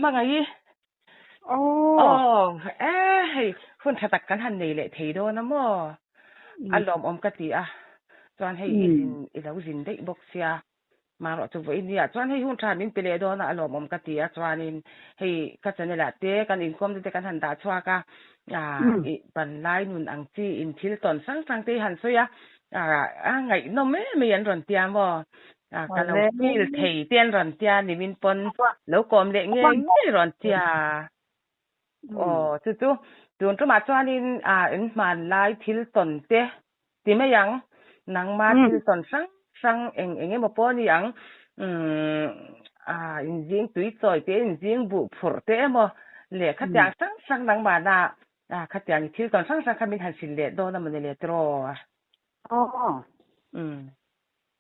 Hmangaih i. Aw. Aw, e hei hun tha tak kan han nei leh thei dawn a maw? A lawmawm ka ti a, chuan hei i zin i lo zin daih bawk sia, marawh chu vawiin nia chuan hei hun tha min pe leh dawn a, a lawmawm ka ti a, chuanin hei ka channel ah te kan inkawm te te kan han dah chhuak a, ah i panlai nun ang chi in thil tawn hrang hrang te hi han sawi a, ah a ngaihnawm em mai an rawn tia maw? A ka lo feel thei te an rawn tia nimin pawn lo kawm leh ngei ngei rawn tia. Aw chu chu tun tumah chuanin a in hmanlai thil tawn te ti mai ang nangma thil tawn hrang hrang eng eng emaw pawh a ni ang umm a inzing tui chawi te inzing buh phurh te emaw leh khatiang hrang hrang nangmahna a khatiang i thil tawn hrang hrang kha min han hrilh leh dawn a mawni le tiraw. Aw. Umm.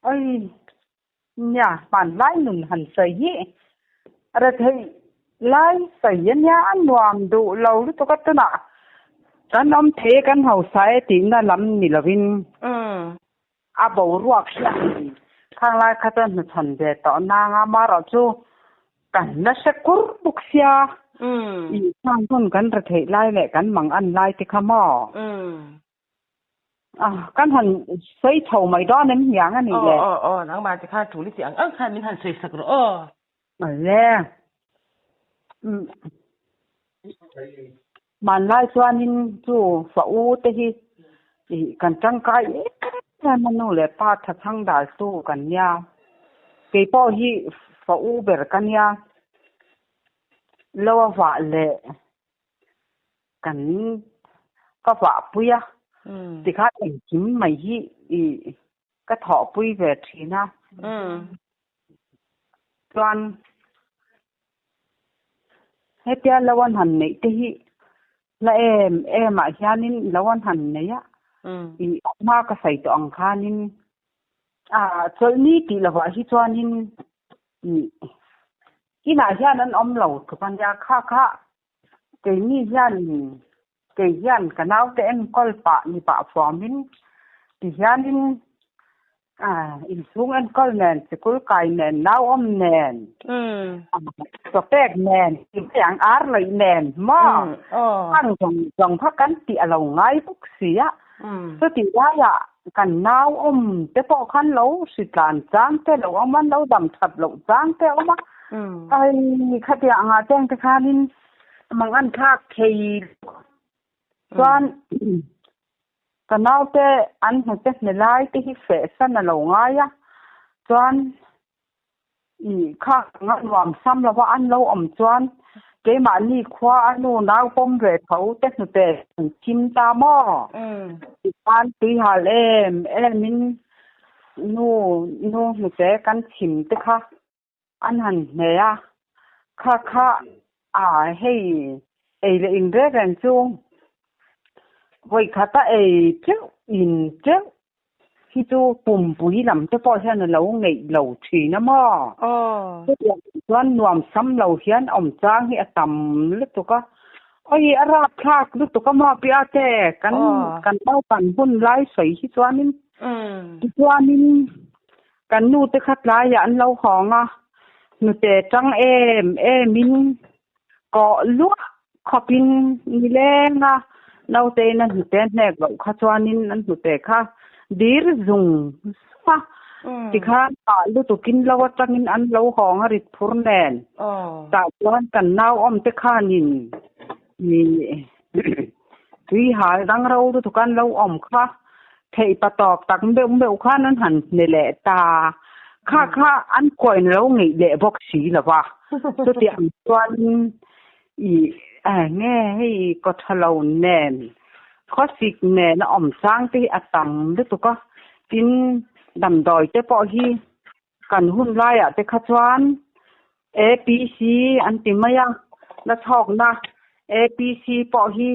Oi, nia, hmanlai nun han sawi hi retheih lai sawi a nia, a nuam duh lo lutuk a tunah kan awm thei e kan hausa e tihna lam ni lovin a boruak hian khanglai kha chuan hnuchhawn ve tawh nang a, amaherawhchu kan la hre kur bawk sia, inkhang hun kan retheih lai leh kan mangan lai te kha maw? Ah, kan han sawi chho mai dawn em hniang a nih le? Aw, aw, aw, nangmah te khan tul i tih ang ang khan min han sawi sak rawh aw. Awle. Umm. Hmanlai chuanin chu fa u te hi ih kan tangkai em em a nu leh pa tha chhang dal tu kan nia. Kei pawh hi fa u ber ka nia. Lo a vah leh Kan ka vahpui a, tikhan engkim mai hi i ka thawhpui ve thin a. Chuan hetia lo an han neih te hi hla em em ah hianin lo an han nei a, i hma ka sawi tawh ang khanin a chawlhni tih lovah hi chuanin i inah hian an awm lo tluk a nia, kha kha Keini hian kei hian ka naute enkawl pah ni pah fuamin ti hianin inchhung enkawl nen, sikul kai nen, nauawm nen, chawpek nen, ti mai ang ar laih nen maw ang zawng zawng kha kan tih a lo ngai bawk si a. Chutih laiah kan nauawm te pawh khan lo hritlan chang te lo awm a, lo dam that loh chang te a awm a. Ai khatiang angah cheng te khanin mang an thlak thei chuan ka naute an hnute hne lai te hi feh san a lo ngai a, chuan i kha anga nuam sam lova an lo awm chuan keimahni khua a nu nau pawm ve tho te hnute an thim ta maw? Tikhan tuihal em em in nu nu hnute kan chhim te kha An han hne a, kha kha a hei ei leh in rek reng chu vawi khata ei teuh in teuh hi chu pumpui lam te pawh hian a lo ngeih lo thin a maw? Chutiang chuan nuam sam lo hian awm chang hi a tam lutuk a, awi a rapthlak lutuk a maw pi a te kan kan naupan hun lai sawi hi chuanin tichuanin Kan nu te kha tlaiah an lo hawng a, hnute tang em em in kawh luah khawpin ni leng a, naute in a hnute hnek loh kha chuanin an hnute kha dir zung zung a, tikhan pah lutukin lo atangin an lo hawng a rit phur nen, tah chuan kan nau awm te khanin ih tui hal dang ro lutuk an lo awm kha theih pa tawp tak meuh meuh khan an han hne leh ta kha kha an kuain lo ngeih leh bawk si lo va chutiang chuan ih nge hei kaw tha lo nen khawsik nen a awm chang te hi a tam lutuk a tin damdawi te pawh hi Kan hun laiah te kha chuan APC an ti mai a, la chhawkna APC pawh hi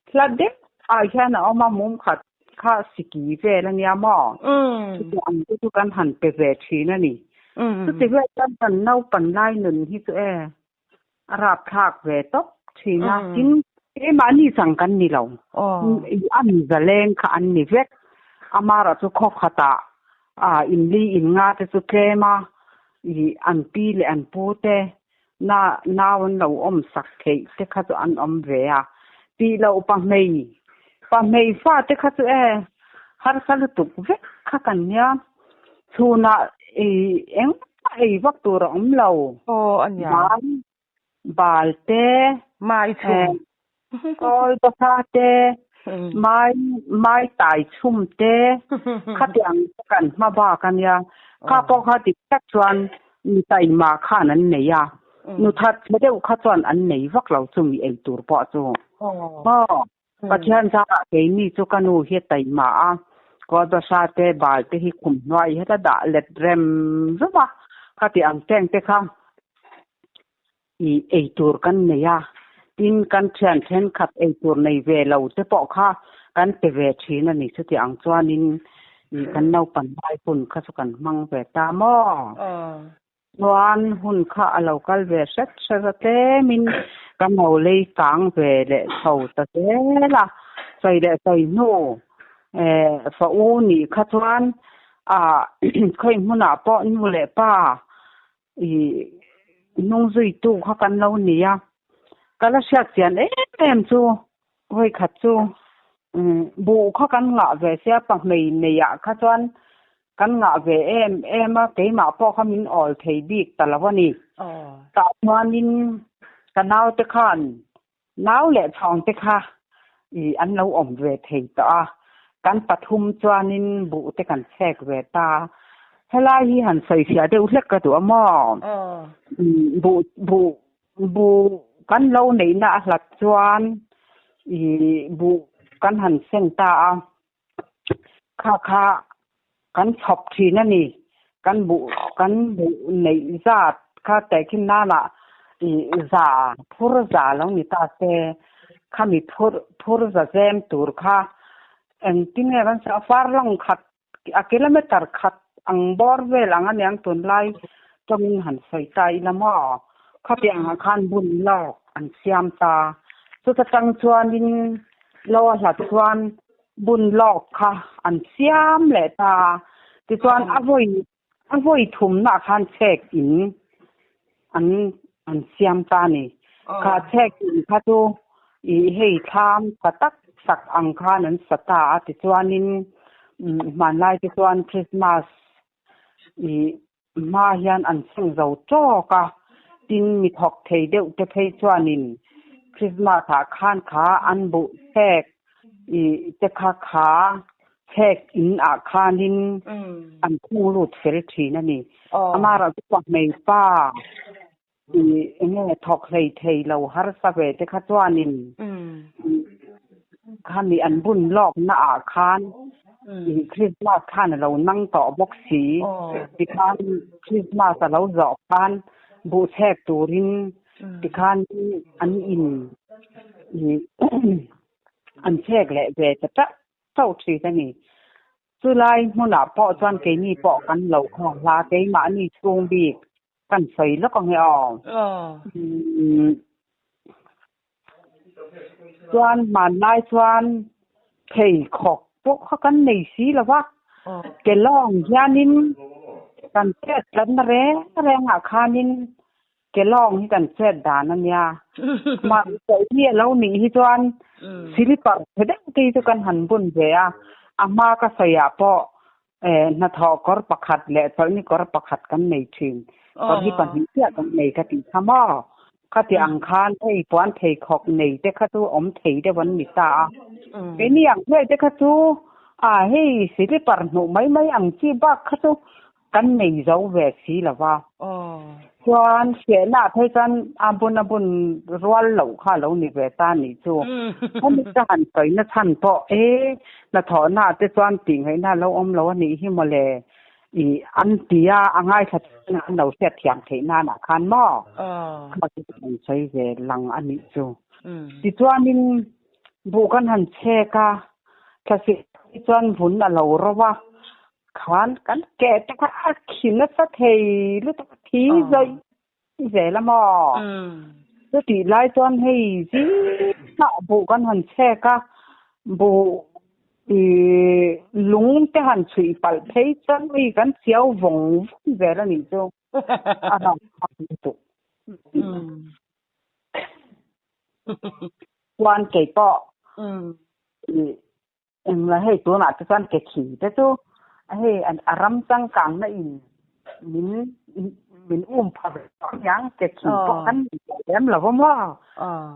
hla deuh ah hian a awm a, mum khat kha siki vel a nia maw? Chutiang ang te chu kan han pe ve thin a ni. Chuti vel chuan kan naupan lai nun hi chu e a rapthlak ve tawp thin a, tin keimahni chang kan ni lo, an zaleng kha an ni vek, amarawh chu khaw khatah inli in nga te chu tlem a, ih an pi leh an pu te Na nau an lo awm sak theih te kha chu an awm ve a, tih loh pa hmei pa hmei fa te kha chu e harsa lutuk vek kha kan nia, chhunah i engmah ei vak tur a awm lo. Aw a nia. Bal bal te, Mai chhum. Kawl bawkha te, mai mai tai chhum te, khatiang te kan hma bak a nia. Kha pawh kha dik tak chuan mi taima khan an nei a, nu that chhe deuh kha chuan an nei vak lo chu mi ei tur pawh chu. Maw? Pathian zarah keini chu ka nu hi a taima a, kawl bawkha te bal te hi khum hnuai heta dah let rem rem a, khati ang teng te kha I eitur kan nei a, tin kan thian thenkhat eitur nei ve lo te pawh kha kan pe ve thin a ni. Chuti ang chuanin i kan naupan lai hun kha chu kan hmang ve ta maw? Chuan hun kha a lo kal ve hret hret a, tlemin kan lo lei kang ve leh chho ta zel a, sawi leh sawi hnu fa u nih kha chuan ah khawi hmunah pawh nu leh pa I hnung zuitu kha kan lo ni a, ka la hriat chian em em chu vawikhat chu buh kha kan ngah ve sia pahmei neiah kha chuan kan ngah ve em em a, keimah pawh kha min awl thei bik ta lo a ni. Tah chuanin ka naute khan Nau leh chhawng te kha i an lo awm ve thei tawh a, kan pathum chuanin buh te kan chhek ve ta. Helai hi han sawifiah deuh hlek ka duh a maw? Buh buh buh kan lo neihna a hlat chuan i buh kan han seng ta a, kha kha kan chhawp thin a ni. Kan buh kan buh neih zat kha tehkhin nanah ih za phur za lo ni ta se, khami phur phur za zem tur kha engtin nge kan sawi a farlong khat a kilometer khat ang bawr vel ang aniang tunlai tawngin han sawi ta ila maw? Khatiang ah khan bun lawk an siam ta. Chuta tang chuanin lo a hlat chuan bun lawk kha an siam leh ta a, tichuan a vawi a vawi thumna khan chhek in an an siam ta a ni. Kha chhek in kha chu ih hei thlam tha tak sak ang khan an sa ta a, tichuanin hmanlai te chuan Christmas ih Hma hian an seng zo tawk a, tin mi thawk thei deuh te phei chuanin Christmas ah khan kha an buh chhek i te kha kha chhek in ah khanin an khung lut fel thin a ni. Amaherawh chu pahmei pa i enge thawk hlei thei lo harsa ve te kha chuanin khami an bun lawkna ah khan i Christmas khan a lo nang tawh bawk si tikhan Christmas a lo zawh khan buhchhek turin tikhan an in i an chhek leh ve ta teuh teuh thin a ni. Chulai hmunah pawh chuan keini pawh kan lo khawng hla keimahni chhung bik kan sawi lawk ang e aw. Chuan hmanlai chuan pheikhawk pawh kha kan nei si lo va, ke lawng hianin kan chet tlatna reng rengah khanin Ke lawng hi kan chet dan a nia. Mahni pawh hi a lo nih hi chuan slipper chhe deuh te hi chu kan han bun ve a, a hma ka sawiah pawh hnathawh kawr pakhat leh chawlhni kawr pakhat kan nei thin. Kawr hi pahnih chiah kan nei ka tih kha maw? Khati ang khan hei puan pheikhawk nei te kha chu awm thei deuh an ni ta a. Keini ang hnuai te kha chu a hei slipper hnuh mai mai ang chi bak kha chu Kan nei zo ve si lo va. Chuan hriatna ah phei chuan a bun a bun rual loh kha a lo ni ve ta nih chu. Hemi ka han sawi na chhan pawh e hnathawhna ah te chuan tih ngaihna a lo awm lo a nih hi mawle i an ti a, a ngaithla chuan an lo hriat thiam theih nan ah khan maw kha chu ka rawn sawi ve lang a nih chu. Tichuanin buh kan han chhek a, thlasik chuan vun a lo ro a, Khan kan keh te kha a khi nasa thei lutuk a thi zawih zel a maw? Chutih lai chuan hei zingah buh kan han chhek a, buh ih lung te han chhuih palh phei chuan mi kan chiau vawng vawng zel a nih chu a rang lutuk. Chuan kei pawh Engla hei tunah te chuan ke khi te chu hei a ram changkang na in min min um pha ve tawh aniang ke khi pawh kan nei tawh lem lo va maw?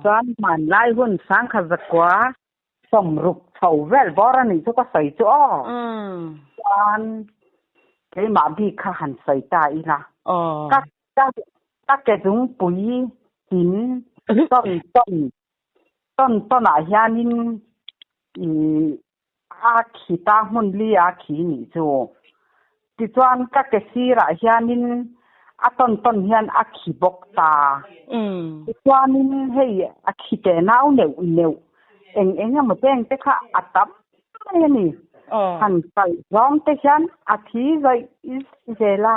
Chuan hmanlai hun sangkhat zakua sawmruk chho vel bawr a nih chu ka sawi chu aw. Chuan keimah bik kha han sawi ta ila. Ka ka ke zungpui tin tawn tawn Tawn tawnah hianin ih a khi ta hmun li a khi nih chu. Tichuan ka ke sirah hianin a tawn tawn hian a khi bawk ta. Tichuanin hei a khi teh nau neuh neuh eng eng emaw cheng te kha a tam mai a ni. Han kalh zawng te hian a thi zawih zel a.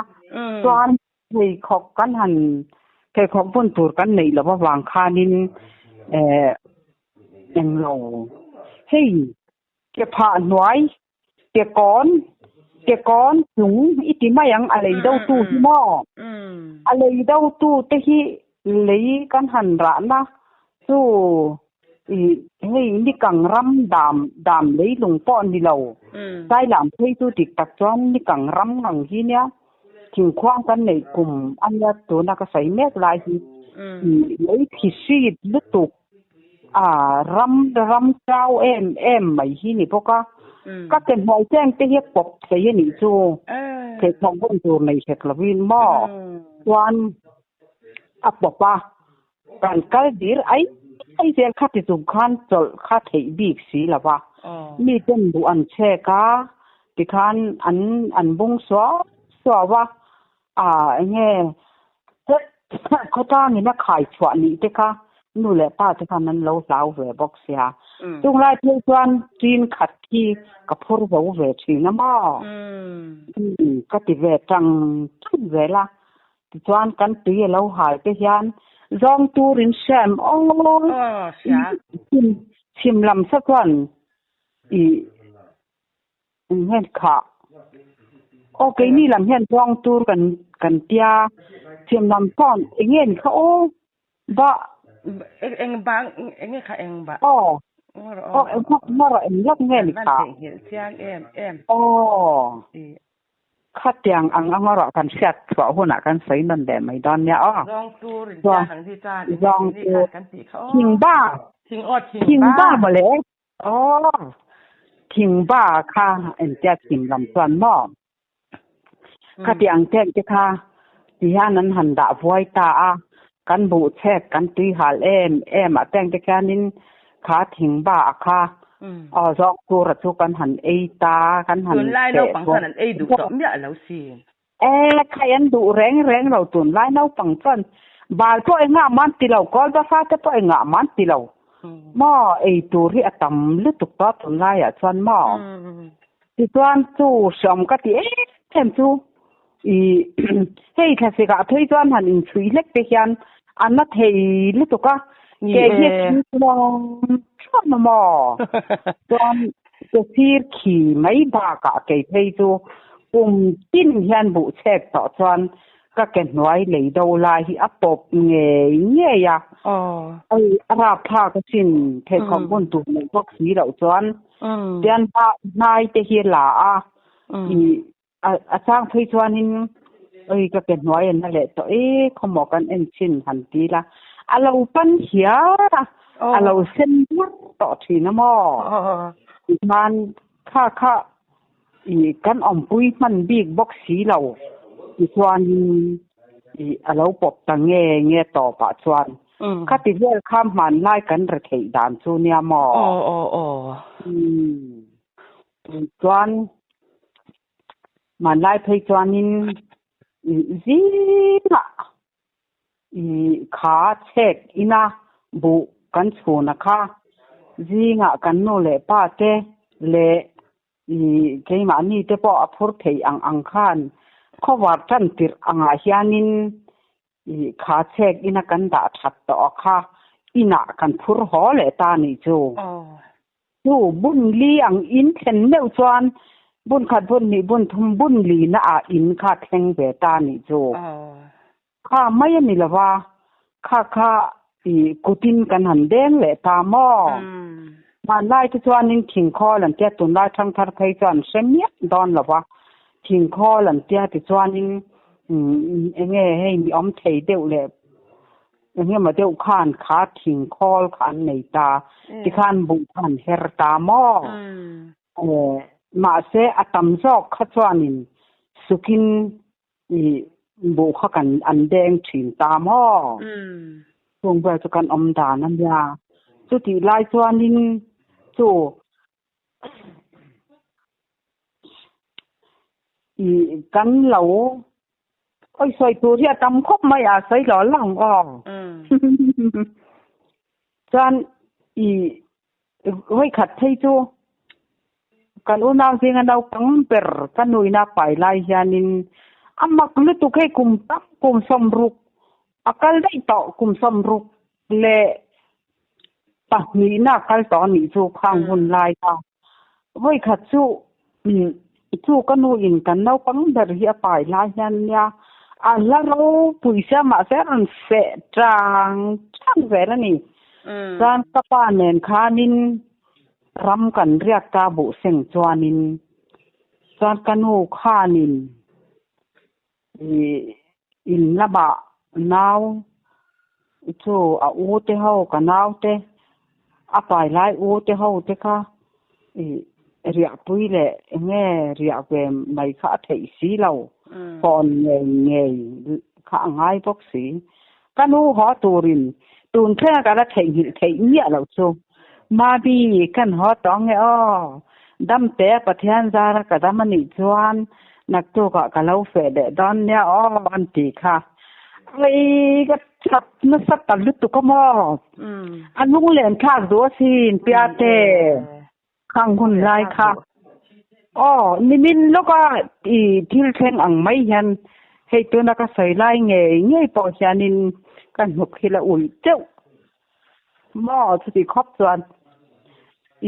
Chuan Pheikhawk kan han pheikhawk bun tur kan neih loh avang khanin eh englo hei ke phah hnuai ke kawn ke kawn chung i ti mai ang a lei do tu hi maw a lei do tu te hi lei kan han rahna chu ih hei nikang ram dam dam leilung pawh ni lo Sailam phei chu dik tak chuan nikang ram ngang hi nia thingkhuang kan neih kum a nia tuna ka sawi mek lai hi ih lei thi hrit lutuk a ram ram chau em em mai hi ni bawk a ka ke hnuai cheng te hi a pawp thei a nih chu theihnawk bawm tur nei hrek lovin maw chuan a pawp a. Kan kal dir ai ai zel kha ti chung khan chawlh kha theih bik si lo va. Mi ten duh an chhek a, tikhan an an bung suau suau a, ah enge khawtlangin a khai chhuah nih te kha nu leh pa te khan an lo hlau ve bawk sia. Chunglai phei chuan tin khat khi ka phur zo ve thin a maw? Ka ti ve tang tang zel a. Tichuan kan tui a lo hal te hian zawng turin hrem aw chhim lam sa chuan i enghen khah aw keini lam hian zawng tur kan kan tia chhim lam chuan enge ni kha aw ba eng bang enge kha eng ba aw aw eng rawh eng lawk nge ni kha aw Khatiang ang anga rawh kan hriat chhuah hunah kan sawi nawn leh mai dawn nia aw. Zawng tur in chiang ang hi chuan eng Zawng nge tur. kan tih kha aw. Thing ba. Thing aw thing Thing ba. ba mawle. Aw. Thing ba kha engtia chhim lam chuan maw. Khatiang ten te kha ti hian an han dah vuai ta a. Kan buh chhek kan tui hal em em ah teng te khianin Kha thing ba a kha aw zawk tura chu kan han ei ta, kan han Tunlai feh naupang bawk. chuan an ei duh tawh miah lo sin. E, khai an duh reng reng lo tunlai naupang chuan bal pawh engah mah an ti lo, kawl bafa te pawh engah mah an ti lo. Maw ei tur hi a tam lutuk tawh tunlaiah chuan maw. Tichuan chu hreawm ka ti em em chu i hei thlasikah phei chuan han inchhuih hlek te hian a na thei lutuk a, ke hi a khi tluang tluang a maw? Chuan ke sir khi mai bakah kei phei chu kum tin hian buh chhek tawh chuan ka ke hnuai lei do lai hi a pawp ngei ngei a, ei a rapthlak asin pheikhawk bun tur neih bawk si loh chuan tian hnai te hi a la a i a chang phei chuanin oi ka ke hnuai an la leh tawh e khawmaw kan en chhin han ti la a lo pan hiar a a lo sen bur tawh thin a maw tichuan kha kha i kan awmpui hman bik bawk si lo tichuanin i a lo pawp ta nge nge tawpah chuan khati vel kha hmanlai kan re theih dan chu nia maw chuan hmanlai phei chuanin zingah i kha chhek ina buh kan chhun a kha zingah kan nu leh pa te leh i keimahni te pawh a phur theih ang ang khan khawvar tan tirh angah hianin i kha chhek ina kan dah that tawh a kha inah kan phur haw leh ta nih chu. Chu bun li ang in thlen meuh chuan bun khat bun hnih bun thum bun li na ah in kha thleng ve ta nih chu. Kha mai a ni lo va. Kha kha i kutin kan han deng leh ta maw? Hmanlai te chuanin thingkhawl an tia tunlai thangthar phei chuan hre miah dawn lo va, thingkhawl an tia tichuanin enge hei mi awm thei deuh leh engemaw deuh khan kha thingkhawl kha an nei ta, tikhan buh kha an her ta maw? Mahse a tam zawk kha chuanin sukin I buh kha kan an deng thin ta maw? Chung vel chu kan awm dan a nia. Chutih lai chuanin chu i kan lo oi sawi tur hi a tam khawp mai a sawi lo lang aw. Chuan i Vawi khat phei chu kan unau zinga naupang ber ka nuina pai lai hianin a mak lutuk hei kum tam kum sawmruk a kal daih tawh kum sawmruk leh pahnihna a kal tawh a nih chu khang hun lai kha vawi khat chu chu ka nuin kan naupang ber hi a pai lai hian nia a hla ropui sia mahse a rawn feh chang chang zel a ni. Chuan ka pa nen khanin ram kan riak ta buh seng chuanin chuan ka nu khanin ih in lamah nau chu a u te ho ka nau te a pai lai u te ho te kha ih riahpui leh enge riah ve mai kha a theih si lo phone ngei ngei kha a ngai bawk si. Ka nu haw turin tun thlenga ka la theihnghilh theih miah loh chu. Mami, kan haw tawh ange aw. Damte a Pathian zara ka dam a nih chuan naktukah ka lo feh leh dawn nia aw an ti kha. Ai ka chap nasa ta lutuk a maw? A lunglen thlak duh asin Piate. Khang hun lai kha aw nimin lawka i thil thleng ang mai hian hei tuna ka sawi lai ngei ngei pawh hianin ka hnuk hi la ulh teuh maw chuti khawp chuan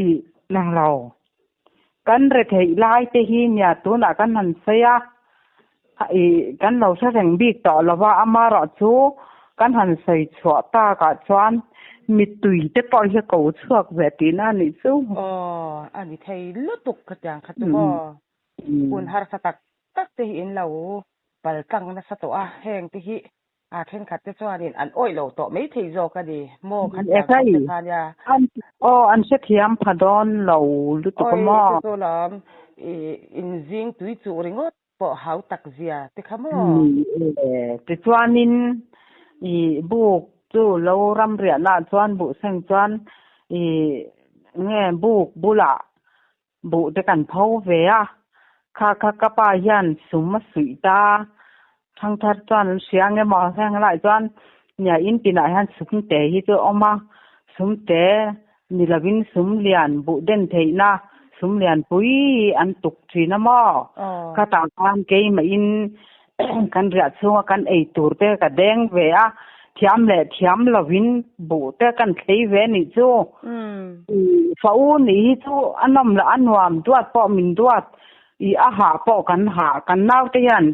i lang lo. Kan retheih lai te hi nia tunah kan han sawi a i kan lo hre reng bik tawh lo va amaherawh chu kan han sawi chhuah takah chuan mittui te pawh hi a ko chhuak ve tihna a nih chu. Aw a ni thei lutuk khatiang kha chu maw hun harsa tak tak te hi in lo pal tlang nasa tawh a heng te hi A thenkhat te chuanin an awih lo tawh mai thei zawk a ni maw khatiang khawp te kha nia. Aw an hrethiam pha dawn lo lutuk a maw. Awi chu lawm i inzing tui chuh ringawt pawh hau tak zia te kha maw. Tichuanin i buk chu lo ramriahna ah chuan buh seng chuan i nge buk bulah Buh te kan pho ve a, kha kha ka pa hian sum a suih ta, thangthar chuan an hria ang emaw heng lai chuan nia in tinah hian sum te hi chu a awm a, sum te ni lovin sum lian buh den theihna sum lian pui an tuk thin a maw, khatah khan keimahin kan riah chhunga kan ei tur te ka deng ve a, thiam leh thiam lovin buh te kan thlei ve nih chu. Fa u nih hi chu a nawm loh a nuam duat pawh min duat i a hah pawh kan hah kan naute hian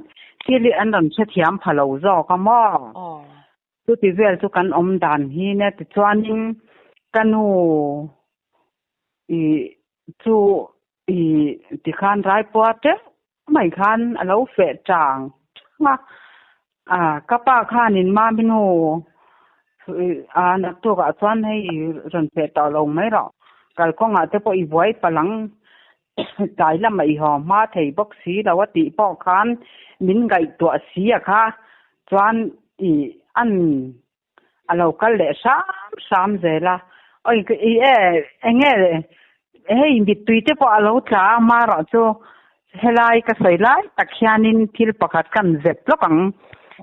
thil hi an rawn hrethiam pha lo zawk a maw. Chuti vel chu kan awm dan hi nia tichuanin ka nu i chu i tikhan raipua teuh mai khan a lo feh chang chang a, a ka pa khanin mami nu a naktukah chuan hei rawn feh tawh lo mai rawh kalkawngah te pawh i buai palh ang tlai lamah i haw hma thei bawk si lo a tih pawh khan min ngaihtuah si a kha chuan i an a lo kal leh hram hram zel a oi i e enge hei mittui te pawh a lo tla a amaherawh chu helai ka sawi lai tak hianin thil pakhat kan zep lawk ang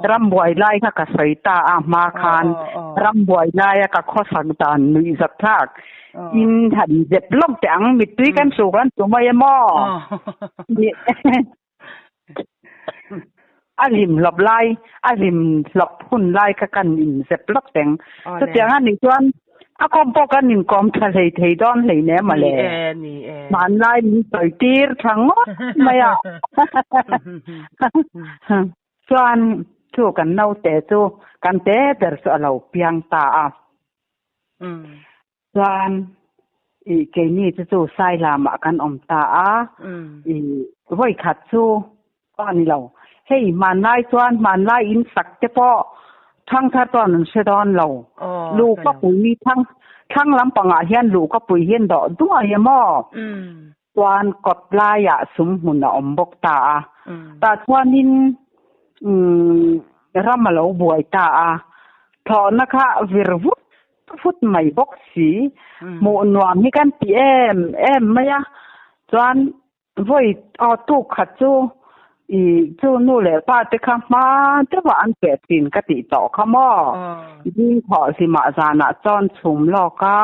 rambuai lai kha ka sawi ta a hma khan rambuai laia ka khawsak dan nuih zat thlak in han zep lawk teh ang mittui kan hruk an tu mai emaw A hlim hlawp lai, a hlim hlawp hun lai kha kan inzep lawk teng. Chutiang a nih chuan a kawm pawh kan inkawm tha hlei thei dawn hlei ne mawle. Ni e, ni e. Hmanlai min sawi tir tha ngawt mai a. Chuan. Chu kan naute chu kan te ber chu a lo piang ta a. Chuan i keini chu chu Sailamah kan awm ta a. I vawi khat chu pawh a ni lo. Hei hmanlai chuan hmanlai in sak te pawh thangthar chuan an hre dawn lo. Luh ka pui thlang thlang lampangah hian luh ka pui hian dawh duai em aw. Chuan kawt laiah sum hmun a awm bawk ta a. Tah chuanin ram a lo buai ta a. Thlawhna kha vir vut vut mai bawk si. Hmuh nuam hi kan ti em em mai a. Chuan Vawi aw tuk khat chu i chu nu leh pa te kha hma deuhah an peh thin ka tih tawh kha maw? Zing thawh hlimah zanah chuan chhum lawk a,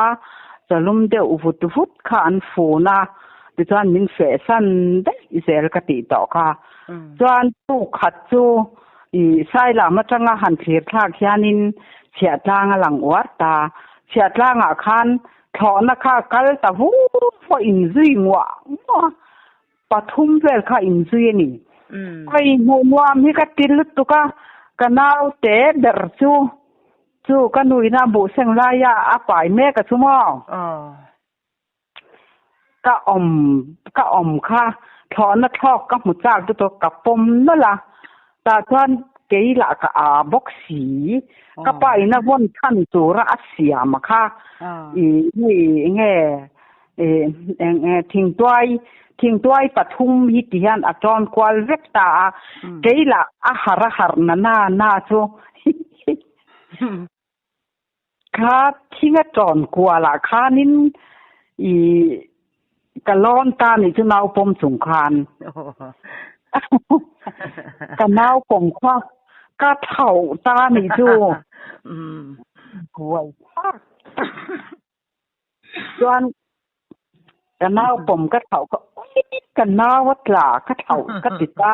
chawlum deuh vut vut kha an fun a, tichuan min feh san daih zel ka tih tawh kha. Chuan tuk khat chu i Sailam atanga han thlir thlak hianin chhiahtlang a lang uar ta. Chhiahtlangah khan Thlawhna kha kal ta vu pawh inzui nguah nguah a, pathum vel kha inzui a ni. Khawi hmuh nuam hi ka ti lutuk a, ka naute ber chu chu ka nuina buhseng laia a pai mek a chu maw? Ka awm ka awm kha thlawhna thlawk ka hmu chak lutuk ka pawm nawlh a, tah chuan kei lah ka a bawk si. Ka pa in a vawn chhan tura a siam a kha i hei enge eng thingtuai thingtuai pathum hi ti hian a tawn kual vek ta a kei lah a har a harh na na na chu kha thing a tawn kual ah khanin i ka lawn ta nih chu naupawm chung khan ka naupawm kha ka thlauh ta nih chu buai thlak chuan ka naupawm ka thlauh kha ui ka nau a tla ka thlauh ka ti ta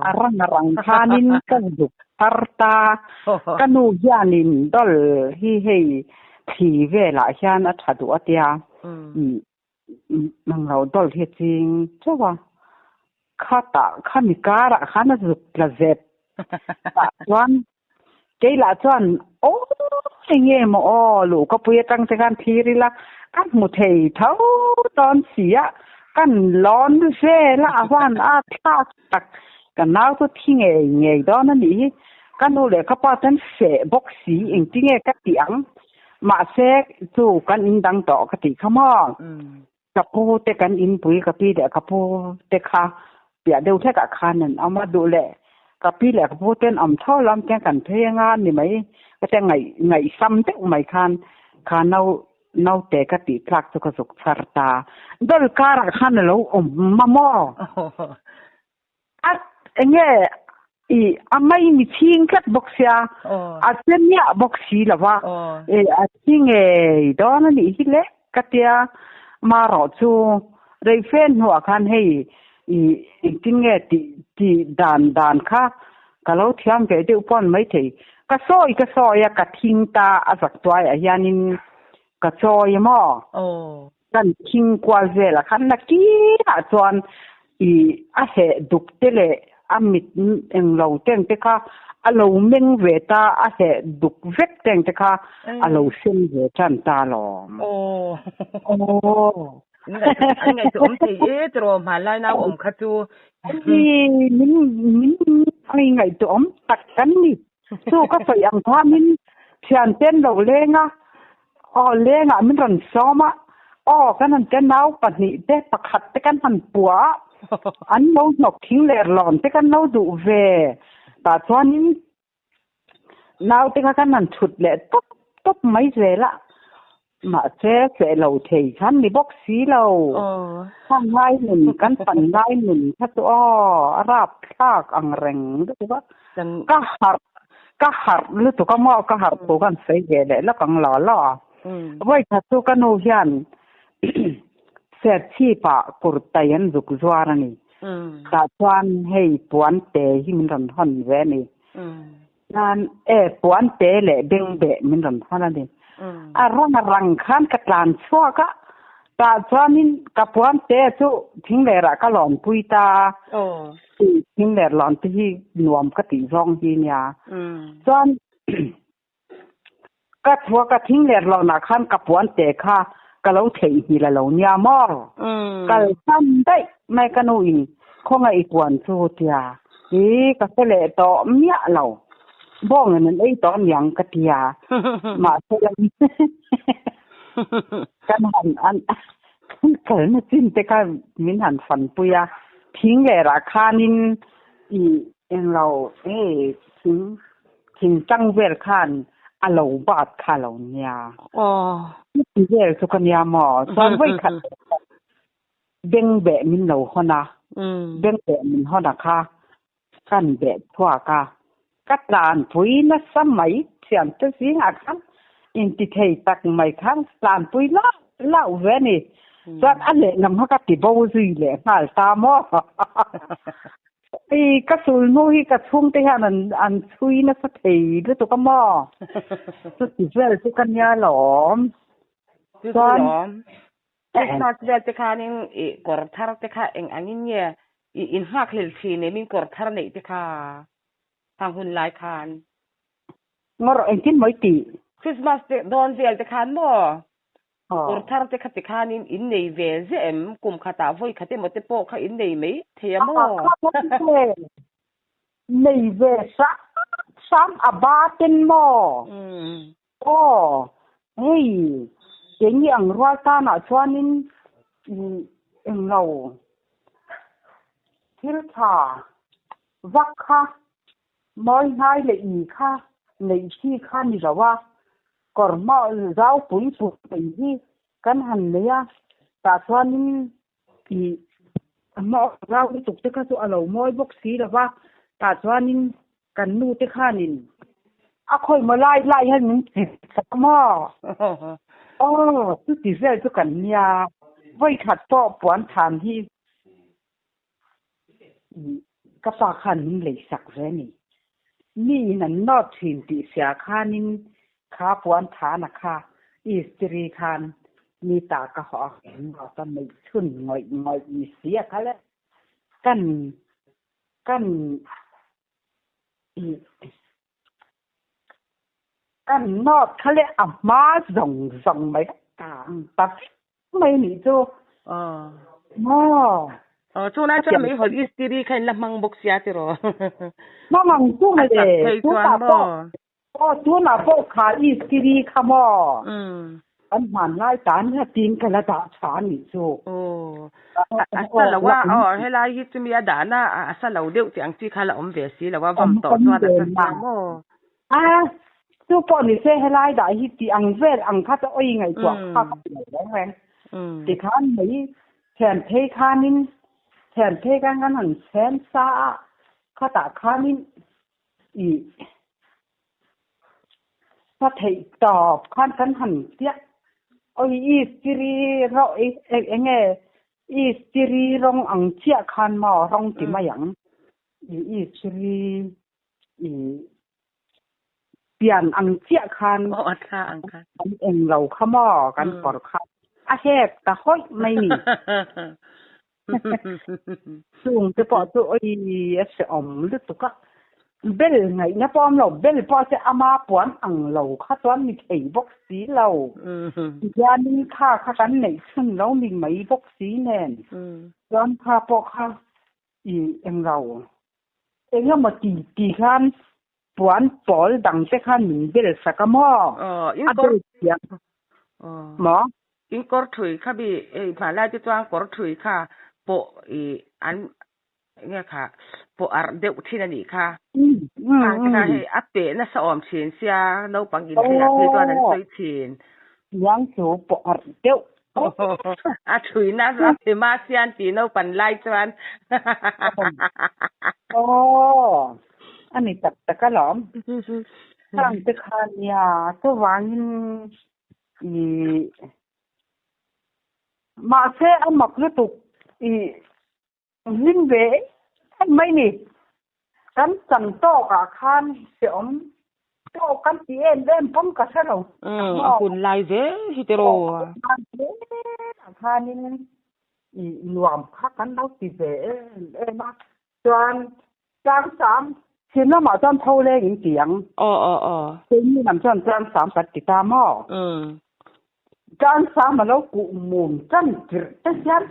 a rang a rang khanin ka zuk thar ta ka nu hianin dawl hi hei thli velah hian a tha duh a tia Nang lo dawl hi a ching teuh a, khatah khami karah khan a zuk tla zep tah chuan keilah chuan aw enge maw aw luh ka pui atang te khan thlir ila ka hmu thei tho dawn si a, kan lawn vel a a huan a thlak tak ka nau chu thi ngei ngei dawn a nih hi, ka nu leh ka pa chuan feh bawk si engtinge ka tih ang. Mahse, chu kan in dang tawh ka tih kha maw? Ka pu te kan inpui ka pi leh ka pu te kha piah deuh hlekah khan an awm a, duh leh ka pi leh ka pu ten awm tho lam ten kan phei anga ni mai ka tia ngaih ngaihsam deuh mai khan kha nau naute ka tih tlak chu ka zuk chhar ta. Dawlh karah khan a lo awm a maw? A enge i a mai mi chhing tlat bawk sia a che miah bawk si lo va e a thi ngei dawn a nih hi le ka tia marawh chu rei fe hnuah khan hei i engtin nge tih tih dan dan kha ka lo thiam ve deuh pawn maithei ka sawi ka sawi a ka thing ta a zak tuaiah hianin ka chawi maw. Kan thing kual velah khan nakinah chuan i a heh duk te leh a mit eng lo teng te kha a lo meng ve ta, a heh duk vek teng te kha a lo sen ve tan ta lawm. Aw. An ngaihtuah awm thei e tiraw hmanlai nau awm kha chu. Min min ngaihtuah awm tak kan ni. Chu ka sawi ang khanin thian ten lo leng a, aw lengah min rawn sawm a, aw kan han te nau pahnih te pakhat te kan han pua a, an lo hnawk thing ler lawn te kan lo duh ve tah chuanin nau te kha kan han thut leh tawp tawp mai zel a. Mahse, feh lo thei khan ni bawk si lo. Khang ngai nun, kan pan ngai nun kha chu aw, a rap thlak ang reng lutuk a. Ka harh, ka harh lutuk a maw, ka harh thu khan sawi ve leh lawk ang law law a. Vawi khat chu ka nu hian Serchhip ah kurtai an zuk zuar a ni. Tah chuan hei puan te hi min rawn hawn ve a ni. Nan e puan te leh bengbeh min rawn hawn a ni. A rang a rang khan ka tlan chhuak a, Tah chuanin ka puan te chu thinglerah ka lawn pui ta a. Thingler lawn te hi nuam ka tih zawng hi nia. Chuan ka chhuah ka thingler lawnah khan ka puan te kha ka lo theihnghilh a lo nia maw? Kal san daih mai ka nu in khawngaih i puan chu tia i ka hre leh tawh miah lo. Bawngin an ei tawh aniang ka tia. Mahse kan han an kan kalna chin te kha min han fanpui a, thing lerah khanin i englo hei thing thing tang vel khan a lo bat kha lo nia. Chuti vel chu ka nia maw? Chuan vawi khat beng beh min lo hawn a, beng beh min hawn a kha Kan beh chhuak a, ka tlanpui nasa mai thiante zingah khan intithei tak mai khan tlanpui lauh lauh ve a ni. Chuan a lehlam kha ka ti bo zui leh nghal ta maw? Hei ka sulhnu hi ka chhungte hian an an chhui nasa thei lutuk a maw? Chuti vel chu ka nia lawm. Chuan Christmas vel te khanin i kawr thar te kha eng angin nge i inngakhlel thin em in kawr thar neih te kha hang hun lai khan. Ngawr engtin maw i tih? Christmas te dawn vel te khan maw kawr thar te kha ti khanin in nei ve ziah em? Kum khatah vawi khat emaw te pawh kha in nei mai thei a maw? Nei ve hram hram a ba ten maw? Aw, hei keini ang rual tanah chuanin englo thil tha vak kha mawi hnai leh i kha neih chi kha ni lo a, kawr hma zau pui pui mai hi kan han nei a, tah chuanin i hma zau lutuk te kha chu a lo mawi bawk si lo va, tah chuanin Kan nu te khanin a khawi maw lai lai hian min ti sak maw? Aw, chuti vel chu kan nia. Vawi khat pawh puan than hi ka pa khan min lei sak ve a ni. Mi in an nawt thin tih sia khanin kha puan thana kha istiri khan mi ta ka hawh a, nawt a neih chhun ngawih ngawih ni si a kha le. Kan Kan kan nawt kha leh a hma zawng zawng mai ka tang ta vek mai nih chu. Maw. Aw chulai chuan mei hawl istiri kha in la hmang bawk sia tiraw. Hmang ang chu mawle. Tunah pawh aw tunah pawh kha istiri kha maw. Kan hmanlai tan hian tin ka la dah tha a nih chu. Aw, a sa lo a, aw helai hi chumi a dahna a sa lo deuh tih ang chi kha la awm ve si lo a, vam tawh chuan a sa sia maw? A, chu pawh ni se helai dah hi tih ang vel ang kha chu awi ngaihtuah kha ka ti lo reng reng. Tikhan mai thian phei khanin thian phei khan kan han chhen sa a, khatah khanin i Ka theih tawp khan kan han piah. Awi istiri rawh i eng nge istiri rawng ang chiah khan maw rawng ti mai ang. I istiri i pian ang chiah khan kan eng lo kha maw kan kawr kha a hek ta hawih mai ni. Chung te pawh chu awi a hrehawm lutuk a, bel ngaihna pawh awm lo, bel pawh chu ama puan ang lo kha chuan mi thei bawk si lo. Tihianin kha kha kan neih chhun lo ni mai bawk si nen chuan kha pawh kha i englo eng emaw ti ti khan puan pawl dang te khan min bel sak a maw? A bel thiam maw? In kawr thui kha bi hei hmanlai te chuan kawr thui kha pawh i an enge kha pawh arh deuh thin a nih kha. Khang te kha hei a peh nasa awm thin sia naupang in hei ah phei chuan an sawi thin. Niang chu pawh arh deuh. A thui na a pe ma sian tih naupan lai chuan. Aw a ni tak tak alawm. Khang te kha nia chuvangin I mahse a mak lutuk i hlim ve em mai ni. Kan chan tawk ah khan hrehawm tawk kan ti em em pawn ka hre lo. A hun lai zel hi tiraw. Khanin i nuam kha kan lo ti ve em em a. Chuan tlangsam chhim lamah chuan tho leng in ti ang. Aw aw aw. Keini lam chuan tlangsam kan ti ta maw? Tlangsam a lo kuh mum tan tirh te hian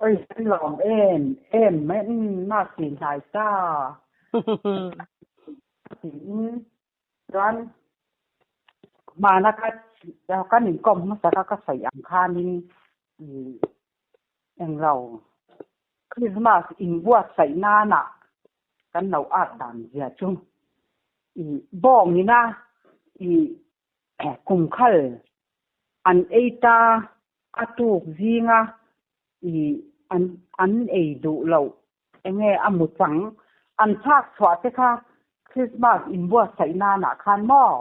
oi kan lawm em em mai umm ma ti hnai ta tiin chuan hmana ka kan inkawm hmasa kha ka sawi ang khanin englo Christmas inbuatsaih nana kan lo at dan zia chu i bawngina i kumkhal an ei ta a tuk zinga i an an ei duh loh enge a mu chang an chhak chhuah te kha Christmas inbuatsaih nanah khan maw?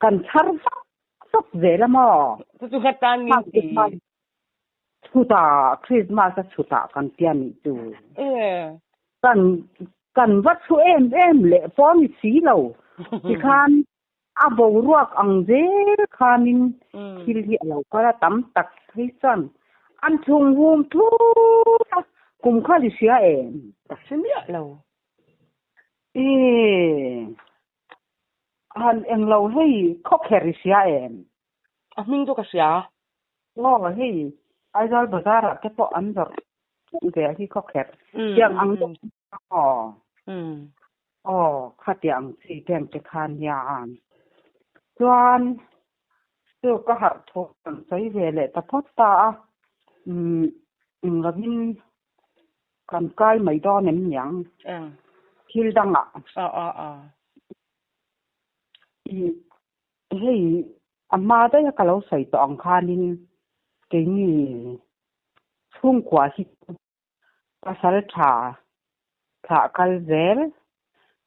Kan chhar vak vak zel a maw? Chu chu nghet tan min ti. Chutah Christmas a chutah kan tia nih chu. Kan kan va chhu em em leh pawh ni si lo. Tikhan a boruak ang zel khanin thil hi a lo kal a tam tak phei chuan an chhung hum thut a kum kha li hria em? Ka hre miah lo. E han englo hei khawkher i hria em? A hming chu ka hria. Aw hei Aizawl bazar ah te pawh an zawrh ve a hi khawkherh tiang ang deuh aw aw khatiang ang chi teng te khan nia chuan chu ka harh thu kan sawi ve leh ta phawt ta a umm englovin kan kai mai dawn em niang thil dangah aw aw aw hei A hma daih a ka lo sawi tawh ang khanin keini chhungkua hi chu pasal tha thlah kal zel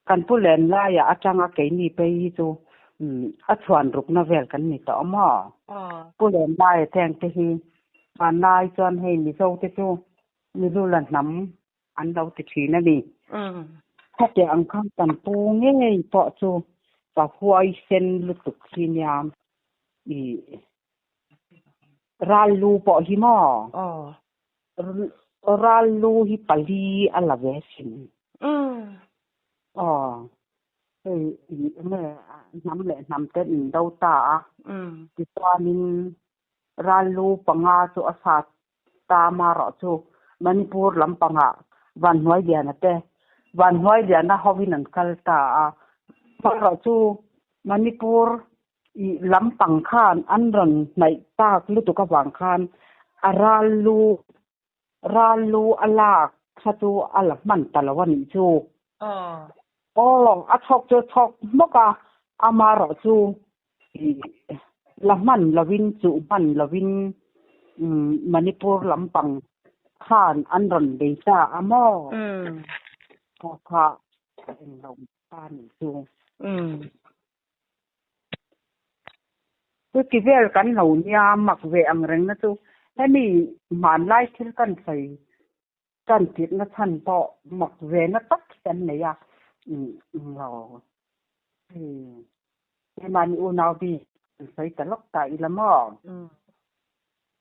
kan pu len laiah atanga keini phei hi chu a chhuan rukna vel kan ni tawh a maw? Pu len laia tengte hi hmanlai chuan hei Mizo te chu Mizula hnam an lo ti thin a ni. Khatiang ang khan kan pu ngei pawh chu ka huaisen lutuk hi nia i ral lu pawh hi maw? Ral lu hi pali a la ve sin. Aw hei enge hnam leh hnam te an do ta a tichuanin ral lu panga chu a sat Ta marawh chu Manipur lampangah Vanhnuailiana te Vanhnuailiana hovin an kal ta a. Marawh chu Manipur i lampang khan an rawn hnaih tak lutuk avang khan a ral lu ral lu a lak kha chu a la hman ta lo a nih chu. Aw, a chhawk chu a chhawk hmawk a, amarawh chu la hman lovin chuh hman lovin Manipur lampang khan an rawn bei ta a maw? Kha kha a englo ta nih chu. Chuti vel kan lo nia mak ve ang reng na chu hemi hmanlai thil kan sawi Kan tirhna chhan pawh mak ve na tak hi kan nei a, lo hei keimahni unau bik kan sawi ta lawk ta ila maw?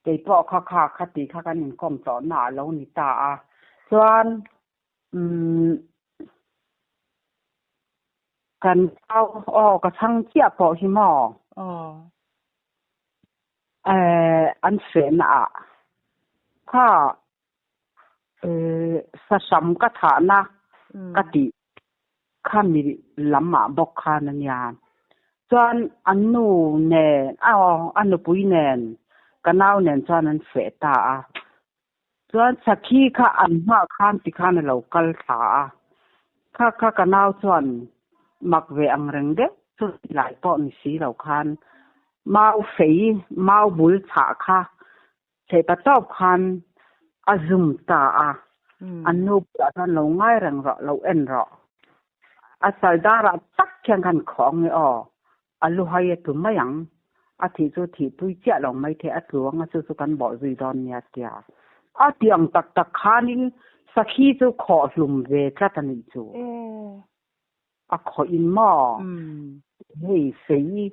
Kei pawh kha kha kha tih kha kan inkawm tawhna a lo ni ta a, chuan kan nau aw ka chhang chiah pawh hi maw? An fehna ah kha Sahram ka thahna ka tih khami lam ah bawk khan a nia. Chuan an nu nen aw a nupui nen ka nau nen chuan an feh ta a. Chuan sakhi kha an hmah khan tikhan a lo kal thla a. Kha kha ka nau chuan mak ve ang reng deuh chu tilai pawh ni si lo khan mau fei mau bul chhah kha Theihpa tawp khan a zum ta a, an nu bulah chuan lo ngai reng rawh, lo en rawh. A saldar ah tak khian khan khawh ang e aw, a lu hai a tlu mai ang, a thih chu thihpui chiah lo mai thei, a tlu ang a chu chu kan bawh zui dawn nia tia. A ti ang tak tak khanin sakhi chu khawh hlum ve tlat a nih chu. A khawh in maw? Hei fei,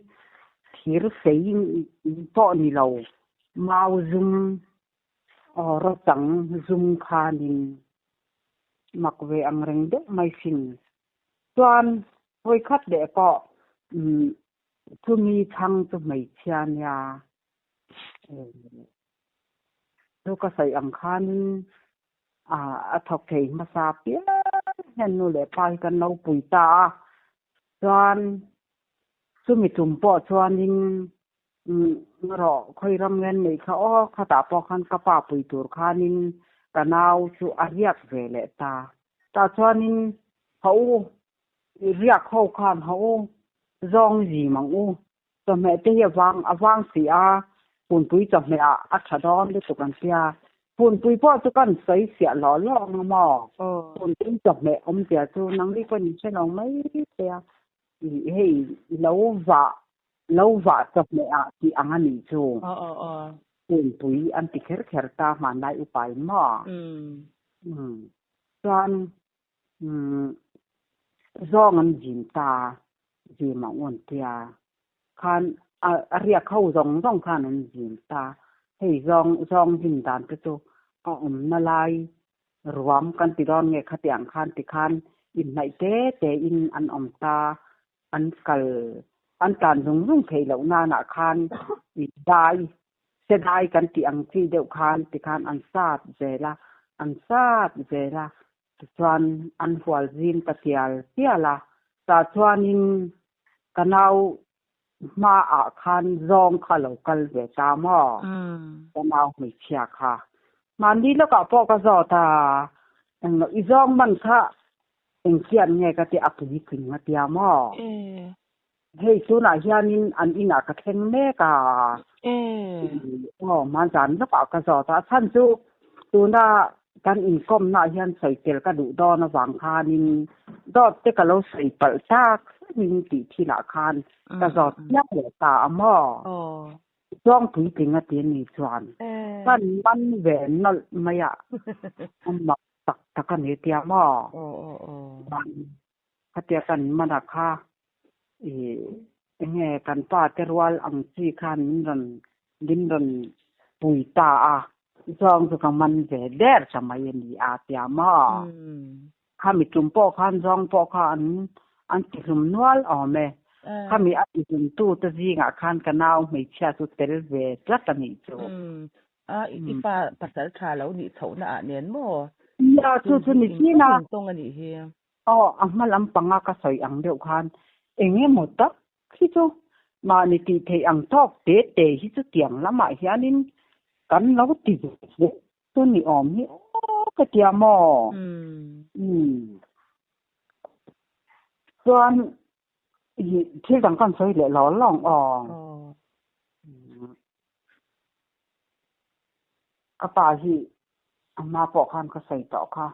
thir fei pawh ni lo. Mau zum aw rawchang zum khanin mak ve ang reng deuh mai sin. Chuan vawikhat leh pawh chumi chhang chu hmeichhia nia chu ka sawi ang khanin a thawk thei hmasa piang hian nu leh pa hi kan lo pui ta a. Chuan chumi tum pawh chuanin rawh khawi ram ngen nei kha aw khatah pawh khan ka pa pui tur khanin ka nau chu a riak ve leh ta. Tah chuanin ha u riak ho khan ha u zawng zim ang u chawhmeh te hi a vang a vang si a punpui chawhmeh ah a tha dawn lutuk an tia punpui pawh chu kan sawi fiah lawh lawh ang a maw punpui chawhmeh awmzia chu nangni pawhin in hre lo mai thei a hei lo vah lo vah chawhmeh ah tih ang a nih chu punpui an ti kher kher ta hmanlai upa in maw chuan zawng an zim ta zim ang u an tia khan a riak ho zawng zawng khan an zim ta hei zawng zawng zim dan te chu a awmna lai ruam kan ti dawn nge khatiang khan tikhan inhnaih te te in an awm ta an kal an tlan zung zung theih loh nanah khan dai se dai kan tih ang chi deuh khan tikhan an sat zel a an sat zel a tichuan an hual zim ta tial tial a tah chuanin ka nau hmaah khan zawng kha lo kal ve ta maw ka nau hmeichhia kha mahni lawkah pawh ka zawt a englo i zawng man kha engkian nge ka ti a puitling a tia maw hei tunah hianin an inah ka thleng mek a aw hmanzan lawkah ka zawt a a chhan chu tuna kan inkawmnaah hian sawi tel ka duh dawn avang khanin dawt te ka lo sawi palh tak in tih thilah khan ka zawt chiang leh ta a maw zawng puitling a ti a ni chuan kan man ve nawlh mai a a mak tak tak a ni tia maw khatia kan man a kha enge kan pa te rual ang chi khan min rawn min rawn pui ta a zawng chu ka man ve der ta mai a ni a tia maw khami tum pawh khan zawng pawh kha an an ti hlum nual awm e khami a ti hlum tu te zingah khan ka nau hmeichhia chu tel ve tlat a nih chu a i pa pasal tha lo nih chhohna ah nen maw ya chu chu ni chin a tawng a nih hi aw a hma lampanga ka sawi ang deuh khan eng emaw tak hi chu mahni tih theih ang tawk te te hi chu tiang lamah hianin kan lo ti ve hle chu ni awm hi aw ka tia maw chuan thil dang kan sawi leh lo lawng aw ka pa hi a hma pawh khan ka sawi tawh kha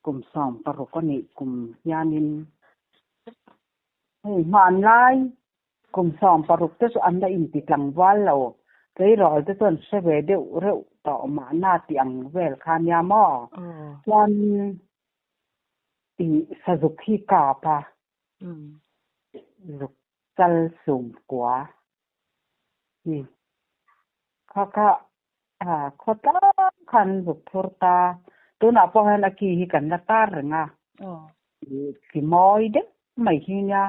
kum sawm paruk a nih kum hianin hei hmanlai kum 16 te chu an la inti tlangval lo tleirawl te chuan hre ve deuh reuh tawh mahna tih ang vel kha nia maw chuan i sazuk hi kap a zuk chal sum kua hi kha kha khaw tlang khan zuk phur ta tunah pawh hian a ki hi kan la tar reng a ki mawi deuh mai hi nia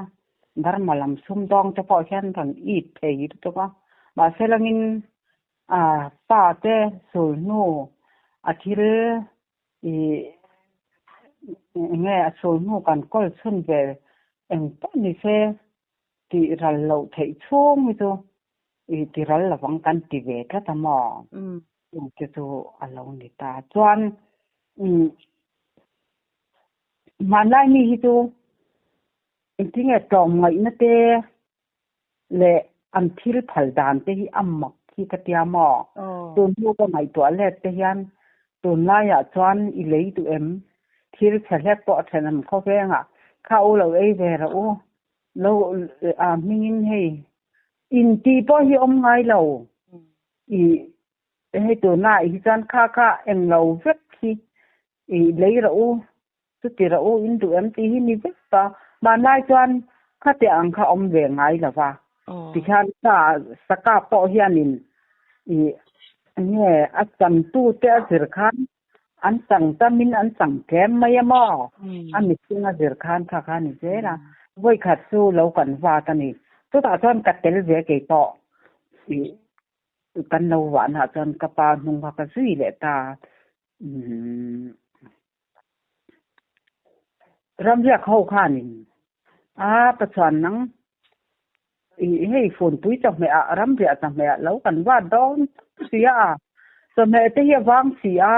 Burma lam sumdawng te pawh hian rawn it thei lutuk a mahse langin pa te sulhnu a thil ih enge a sulhnu kan kawl chhun ve eng pawh ni se tih ral loh theih chhung hi chu ih ti ral lovang kan ti ve tlat a maw chung te chu a lo ni ta chuan hmanlai mi hi chu engtinge tlawm ngaihna te leh an thil phal dan te hi a mak hi ka tia maw tun hnu ka ngaihtuah let te hian tunlaiah chuan i lei duh em thil chhe hlek pawh a thenawm khawvengah kha u lo ei ve rawh u lo a hmingin hei intih pawh hi awm ngai lo i hei tunah hi chuan kha kha englo vek hi i lei rawh u chuti rawh u in duh em tih hi ni vek ta hmanlai chuan khatiang ang kha awm ve ngai lova. Tikhian sa saka pawh hianin i nge a changtute a zir khan an chang tamin an chang tlem mai a maw? A mihring a zir khan kha kha a ni zel a. Vawikhat chu lo kan vat a ni. Chutah chuan ka tel ve kei pawh i kan lo vahnaah chuan ka pa hnung kha ka zui leh ta. Ramriak ho khanin a Pathian nang i hei funpui chawhmeh ah ramriah chawhmeh ah lo kan vat dawn si a, chawhmeh te hi a vang si a,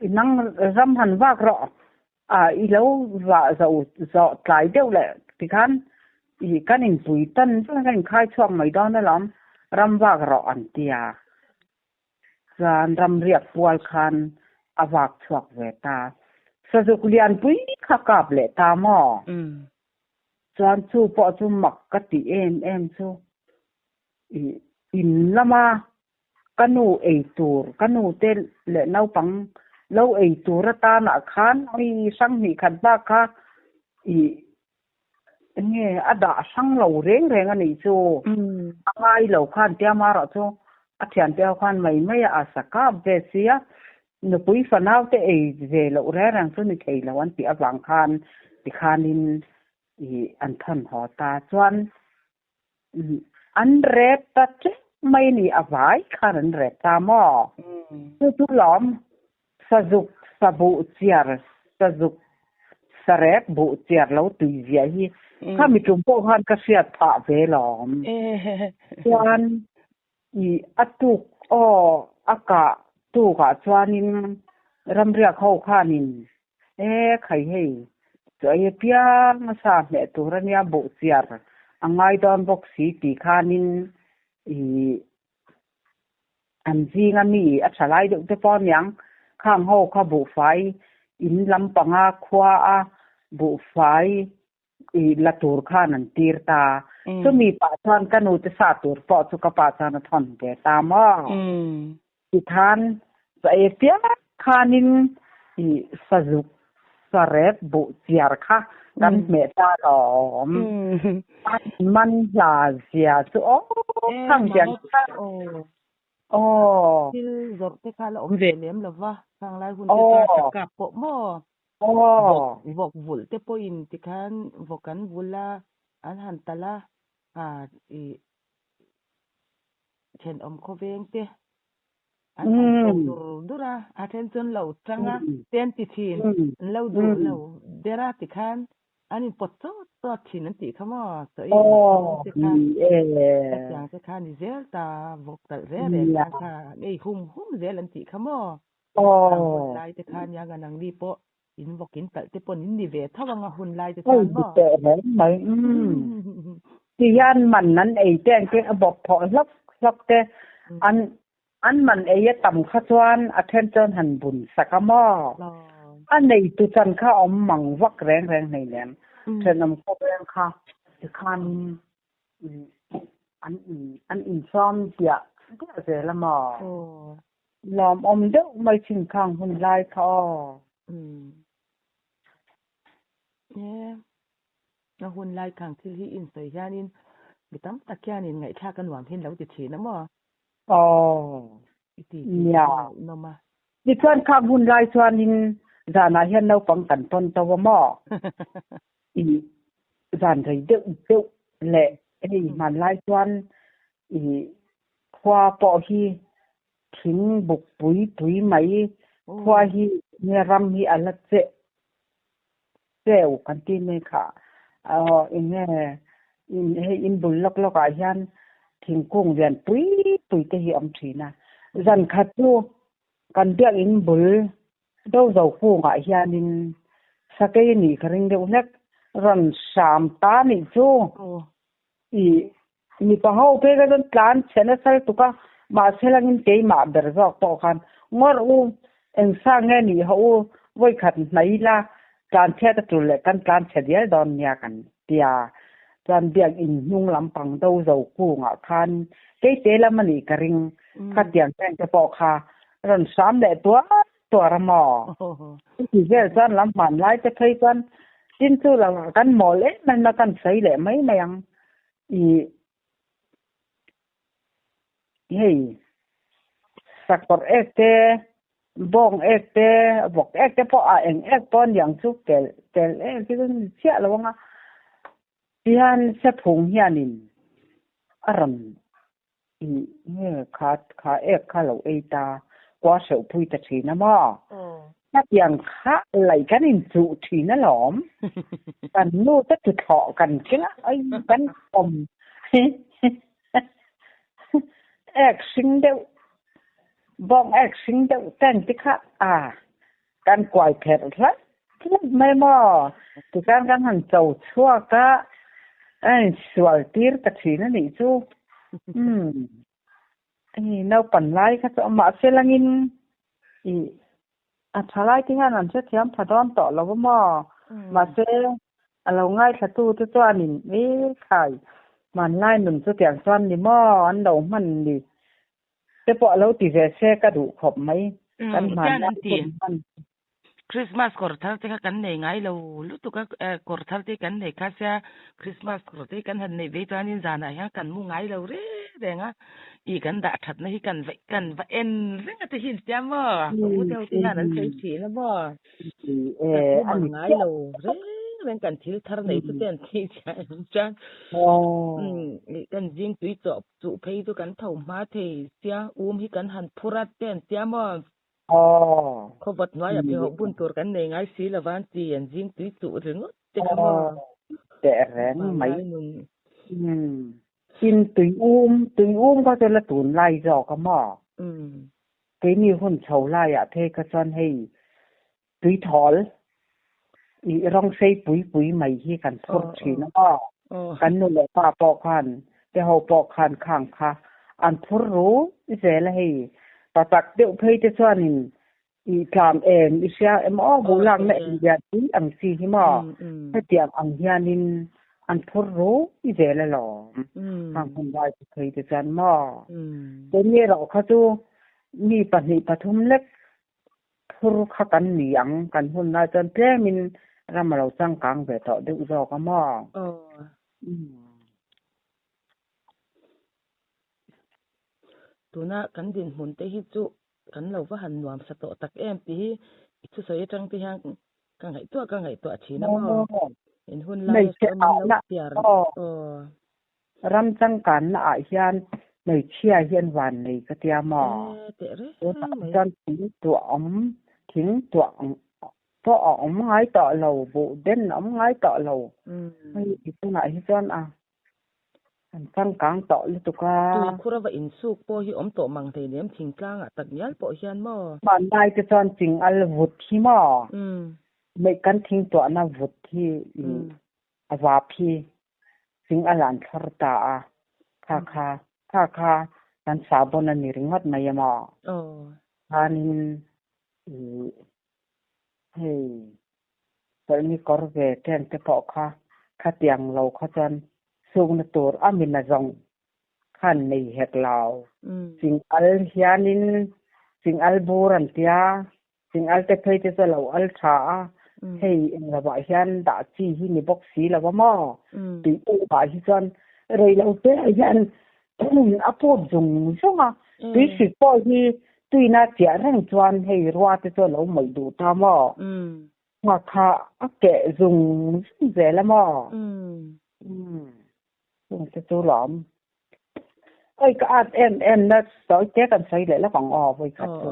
i nang ram han vak rawh a i lo vah zo zawh tlai deuh leh tikhan i kan inpui tan chuan kan inkhai chhuak mai dawn alawm ram vak rawh an ti a. Chuan ramriak pual khan a vak chhuak ve ta. Sazuk lianpui kha kap leh ta maw? Chuan chu pawh chu mak ka ti em em chu. I in lama ka nu ei tur, ka nu te leh naupang lo ei tur atanah khan i hrang hnih khat bak kha i Enge a dah hrang lo reng reng a nih chu. A ngai lo khan tia marawh chu a thiante ho khan mai mai a asa kap ve sia. Nupui fanau te ei ve loh reng reng chu ni thei lo an tih avang khan tikhanin i an thawn haw ta. Chuan an rep ta teuh mai a ni, a vai khan an rep ta maw? Chu chu lawm Sazuk sa buh chiar, sazuk sarek buh chiar lo tui ziah hi kha mi tum pawh khan ka hriat phah ve lawm. Chuan i a tuk aw a kah tukah chuanin ramriak ho khanin e khai hei chu ei apiang a sa hmeh tur ania buh chiar a ngai dawn bawk si ti khanin i An zinga mi a tha lai deuh te pawh aniang, khang ho kha buhfai in lampanga khua a buhfai i la tur khan an tir ta. Chumi pah chuan ka nu te sa tur pawh chu ka pa chuan a thawn ve ta maw? Tikhan chaw ei piang khanin i sazuk sarep buh chiar kha kan hmeh ta lawm. An man hla zia chu aw khang hian aw. Thil zawrh te kha la awm ve lem lo va, khang lai hun te chuan sakap pawh maw vawk vulh te pawhin tikhan vawk an vulh a, an han talh a, i thenawm khawveng te an han ko dur dur a, a then chuan lo tang a, te an ti thin, an lo duh lo der a tikhan an in pawt chawt chawt thin an tih kha maw, chaw ei in chhung te kha hetiang te kha ni zel ta, vawk talh reng reng khan kha an ei hum hum zel an tih kha maw, ang hun lai te kha nia nga nangni pawh in vawk in talh te pawh in ni ve tho ang a hun lai te chuan maw. Ti hian man an ei te ang te a bawp phawh hlawk hlawk te an an man ei a tam kha chuan a then chuan han bun sak a maw? A neitu chan kha a awm mang vak reng reng hlei lem. Thenawm khawp reng kha tikhan an an insawm diah diah zel a maw? Lawmawm deuh mai chin khang hun lai kha aw. A hun lai khang thil hi insawi hianin mi tam tak hianin ngaihthlak a nuam hin lo ti thin a maw? Aw. I ti ti Nia. a ngaihnawm a. Tichuan khang hun lai chuanin zanah hian naupang kan tawn to a maw? I zan rei deuh deuh leh hei hmanlai chuan i khua pawh hi thing buk pui pui mai khua hi nge ram hi a la cheh Cheu kan ti mai kha aw eng nge in hei in bul lawk lawk ah hian thingkung lian pui pui te hi a awm thin a, zan khat chu kan biakinn bul do zo kung ah hianin sakei a nih ka ring deuh hlek rawn hram ta a nih chu i mipa ho phei kha chuan tlan chhe nasa lutuk a, mahse langin keimah ber zawk pawh khan ngawrh u, eng sa nge nih hawh u, vawikhat hnai ila tlan chhiat a tul leh kan tlan chhe dial dawn nia kan ti a, chuan biakinn hnung lampang do zo kungah khan keite lam a nih ka ring, khatiang heng te pawh kha rawn hram leh tuar tuar a maw? Chuti vel chuan lam hman lai te phei chuan tin chu lo ah kan mawl em em a kan sawi leh mai mai ang. I Hei sakawr ek te, bawng ek te, vawk ek te pawh a eng ek pawh aniang chu tel tel ek hi chu ni chiah lo ang a. Tihian sephung hianin a rawn ih nge kha kha ek kha lo ei ta kua hreuh pui ta thin a maw? Hetiang kha laih kan inchuh thin alawm. Kan nu te tuthlawh kan keng a, ai kan awm ek hring deuh bawng ek hring deuh teng te kha a kan kuai pherh hlat hlat mai maw? Tikhan kan han cho chhuak a, a insual tir ta thin a nih chu. Umm hei naupan lai kha chu mahse langin ih a tha lai te hian an hrethiam pha dawn tawh lo a maw? Mahse a lo ngaithla tu te chuanin ih khai hmanlai nun chutiang chuan ni maw an lo hman ni. Te pawh a lo ti ve se ka duh khawp mai. Kan hman lai hun hman. Christmas kawr thar te kha kan nei ngai lo lutuk a, kawr thar te kan nei kha sia Christmas kawr te kan han neih ve chuanin zanah hian kan mu ngai lo reng reng a, ih kan dah thatna hi kan va kan va en reng a te hi intia maw? Ka u deuh te hian an sawi thin a maw? Ka thu mang ngai lo reng reng kan thil thar nei chu te an tih chuan kan zing tui chawh Chuh phei chu kan tho hma thei sia, um hi kan han phur a te an tia maw? Khawvat hnuaiah pheikhawk bun tur kan nei ngai si lo va an ti, an zing tui chuh ringawt te kha maw? Tehreng mai. Tin tui um, tui um kha chu la tun lai zawk a maw? Keini hun chho laiah phei kha chuan hei tui thawl i rawng sei pui pui mai hi kan phur thin a maw? Kan nu leh pa pawh khan te ho pawh khan khang kha an phur ru zel a hei. Pa tak deuh phei te chuanin i tlam em i hria em aw buh lakna eng lian pui ang chi hi maw? Hetiang ang hianin an phur ru zel alawm. Khang hun lai te phei te chuan maw? Keini erawh kha chu mi pahnih pathum lek Phur kha kan ni ang, kan hun lai chuan tlemin ram a lo changkang ve tawh deuh zawk a maw? Aw. Tuna kan dinhmun te hi chu kan lo va han nuam sa tawh tak em tih hi i thusawi atang te hian ka ngaihtuah ka ngaihtuah thin a maw? In hun lai a sawi min lo chhiar. Aw. Ram changkanna ah hian hmeichhia hian van nei ka tia maw? Tunah chuan thing tuah awm, thing tuah pawh a awm ngai tawh lo, buh den a awm ngai tawh lo. Hei tunah hi chuan a an changkang tawh lutuk a. Tuikhur a va insuk pawh hi awm tawh mang hleinem thingtlangah tak ngial pawh hian maw? Hmanlai te chuan ching al vut hi maw? Mei kan thing tuahna vut hi a vap hi Ching a lan thlawr ta a, kha kha, kha kha kan sahbawn a ni ringawt mai a maw? Khanin ih hei chawlhni kawr ve ṭeng te pawh kha khatiang lo kha chuan sukna tur a min a zawng khan nei hek lo. Ching al hianin ching al bur an tia, Ching al te phei te chu a lo al tha a, hei eng lovah hian dah chi hi ni bawk si lo a maw? Tui pawh hi chuan rei lo te ah hian a put zung zung a, tui sik pawh hi tuina chiah reng chuan hei rua te chu a lo mawih duh ta maw? Nghak kha a keh zung zung zel a maw? Chung te chu lawm. Oi ka at em em na sawi te kan sawi leh lawk ang aw vawi khat chu.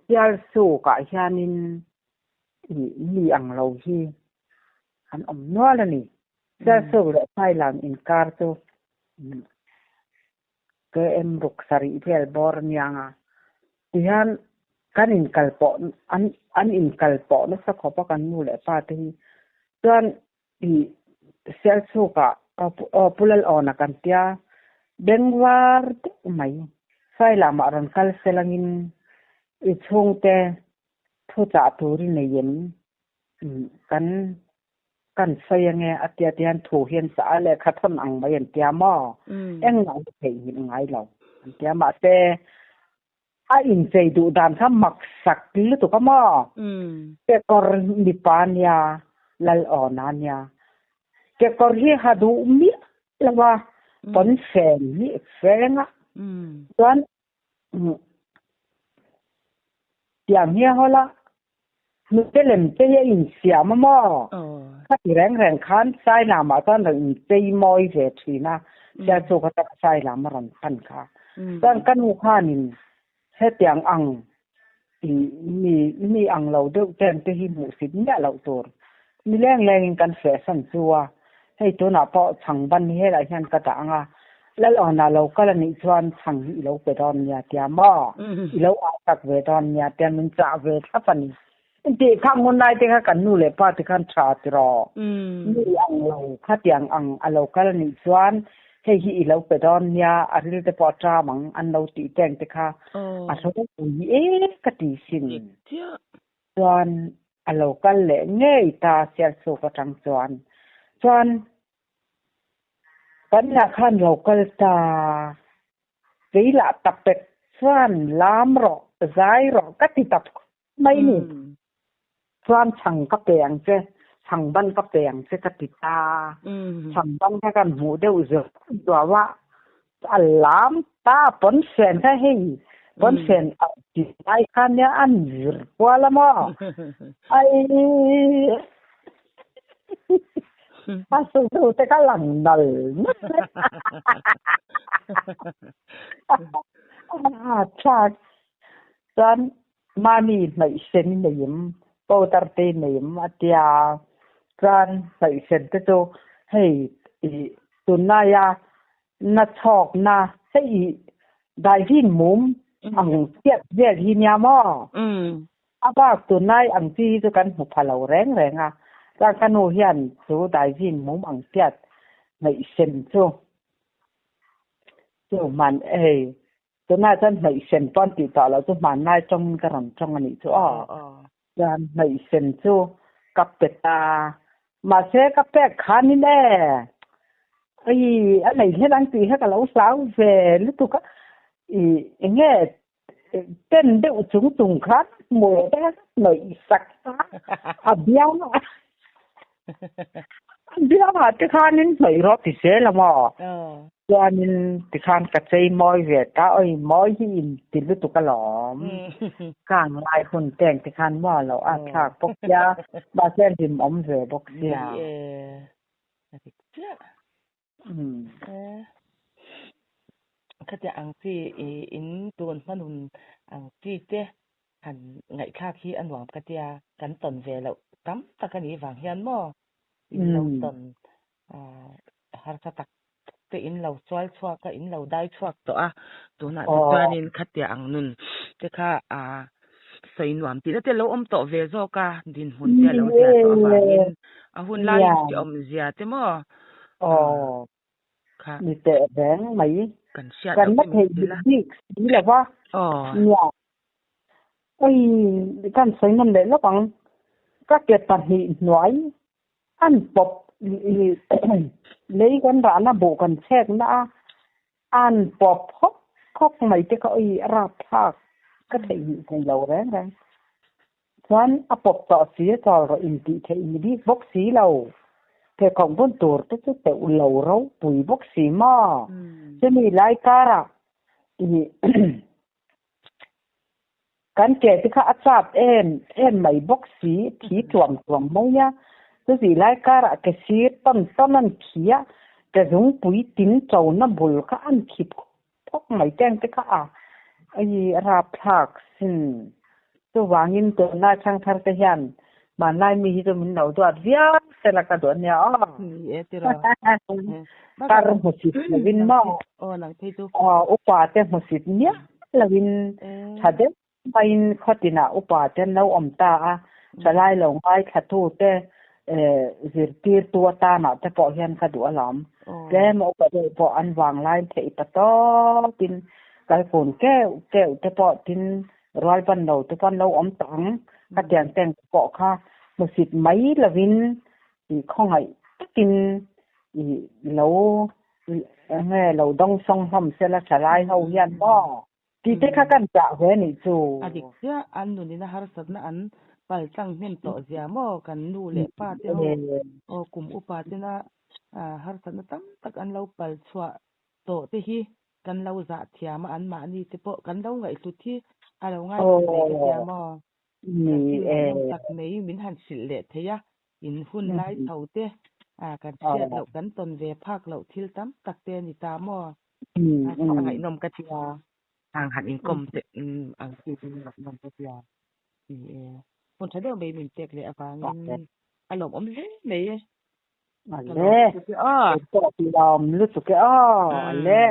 Sial suk ah hianin ih mi ang lo hi an awm nual a ni. Sial suk leh Thailand inkar chu KM ruk sarih vel bawr a niang a. Tihian kan inkal pawh an an inkal pawh nasa khawp a kan nu leh pa te hi. Chuan Ih Sialchhukah aw Pu Lalawna kan tia bengvar deuh mai. Sailamah rawn kal selangin i chhungte thu chah tur i nei em? Kan kan sawi ange a tia ti hian thu hian chah a lehkha thawn ang mai an tia maw? Engmah hi theihnghilh ngai lo an tia mahse A inchei duh dan kha mak sak lutuk a maw? Kekawr mipa nia, Lalawna nia. Kekawr hi ha duh miah lo a. Pawnfen hi feng a. Chuan tiang hi a hawl a, hnute lem te hi a insiam a maw? Khati reng reng khan Sailamah chuan rawn inchei mawi ve thin a, Sialchuk atanga Sailam a rawn pan kha. Chuan ka nu khanin hetiang ang mi mi ang lo deuh ten te hi hmuhsit miah loh tur ni leng lengin kan fehsan chu a, hei tunah pawh chhang ban hi helaiah hian ka dah ang a, Lalawnah lo kal a nih chuan chhang hi i lo pe dawn nia tia maw? I lo ah tak ve dawn nia tia min chah ve thlap a ni. Intih kha ngun lai te kha kan nu leh pa te khan tha tiraw? Mi ang lo khatiang ang a lo kal a nih chuan hei hi i lo pe dawn nia, a ril te pawh a ṭam ang an lo tih teng te kha a hlawhpui e ka ti sin. Chuan a lo kal leh ngei ta Sialsuk aṭang chuan. Chuan kan inah khan lo kal ta, kei lah tapet chuan lam rawh, zai rawh ka ti ta phawt mai ni. Chuan chhang ka pe ang che, chhang ban ka pe ang che ka ti ta. Chhang ban kha kan hmuh deuh zawk duau a, a lam ta pawnfen kha hei pawnfen a ti lai kha nia an zir kual a maw? Ai a suzu te kha lang nal nal mai a thlak chuan Mami hnaihsen i nei em? Powder te i nei em? A ti a. Chuan hnaihsen te chu hei i tunlaia na chhawkna hei i daivin mum ang chiat vel hi nia maw? A bak tunlai ang chi hi chu kan hmu pha lo reng reng a. Chuan ka nu hian chu daivin mum ang chiat hnaihsen chu chu hman hei Tunah chuan hnaihsen pawh an tih tawh loh chu hmanlai tawngin ka rawn tawng a nih chu aw. Chuan hnaihsen chu ka pe ta. Mahse ka pek khanin e, ai a nei hlen ang tih kha ka lo hlau ve lutuk a. I enge ten deuh chung chung khan hmuh te kha ka hnawih sak a, a biang a A biangah te khanin hnawih rawh ti zel a maw? Chuanin tikhan ka chei mawi ve ta, oi mawi hi in ti lutuk alawm. Kang lai hun teng tikhan maw lo a thlak bawk sia, mahse a hlim awm ve bawk sia. Khatiang ang chi in tun hmanun ang chi te han ngaihthlak hi a nuam ka tia, kan tawn ve loh tam tak a nih vang hian maw in lo tawn harsa tak te in lo sual chhuak a, in lo dai chhuak tawh a, tunah te chuanin khatiang ang nun te kha sawi nuam tihna te lo awm tawh ve zawk a, dinhmun te a lo zia tawh avangin a hun laiin hreawm zia te maw kha ni teh reng mai kan hriat kan loh la te min theih hrilh a. bik si lo va nia oi kan sawi nawn leh lawk ang ka ke pahnih hnuai an pawp lei kan rahna buh kan chhek na a an pawp hawk hawk mai te kha oi a rapthlak ka theihnghilh thei lo reng reng. Chuan a pawp tawh si a chawl rawh in tih theih ni bik bawk si lo. Pheikhawk bun tur te chu teuh lo ropui bawk si maw? Chumi lai karah i kan ke te kha a chap em em mai bawk si, thi tuam tuam mai a. Chutih lai karah ke sir tawn tawn an khi a, ke zungpui tin chona bul kha an khi phawk phawk mai teng te kha a i rapthlak sin. Chuvangin tunlai thangthar te hian hmanlai mi hi chu min lo duat viau sela ka duh ania aw. Ni e tiraw. Tar hmusit lovin maw? Aw nang phei chu. Aw upa te hmusit miah lovin tha deuh maiin khawtinah upa te an lo awm ta a, thalai lo ngaithla tu te zirtirtu atanah te pawh hian ka duh alawm. Tlem a upa deuh pawh an vanglai theih pa tawpin kalkun keuh keuh te pawh tin rual ban lo te pawh an lo awm tawh ang. Khatiang teng te pawh kha hmusit mai lovin i khawngaih takin i lo enge lo dawngsawng hlawm sela thalai ho hian maw Tih te kha kan chah ve anih chu. A dik chiah, an nunin a harsatna an pal tlang hnem tawh zia maw? Kan nu leh pa te ho aw kum upa tena harsatna tam tak an lo pal chhuah tawh te hi kan lo zah thiam a, anmahni te pawh kan lo ngaihhlut hi a lo ngai thei mai ka tia maw? Kan thil ngaihnawm tak mai min han hrilh leh thei a, in hun lai chho te, kan hriat loh, kan tawn ve phak loh thil tam tak te a ni ta maw? A ngaihnawm ka tia. Ang han inkawm te ang chi chu ngaihnawm ka tia. Ni e, hun tha deuh mai min pek leh avangin a lawmawm hle mai e. Ale, lawm lutuk e aw, ale.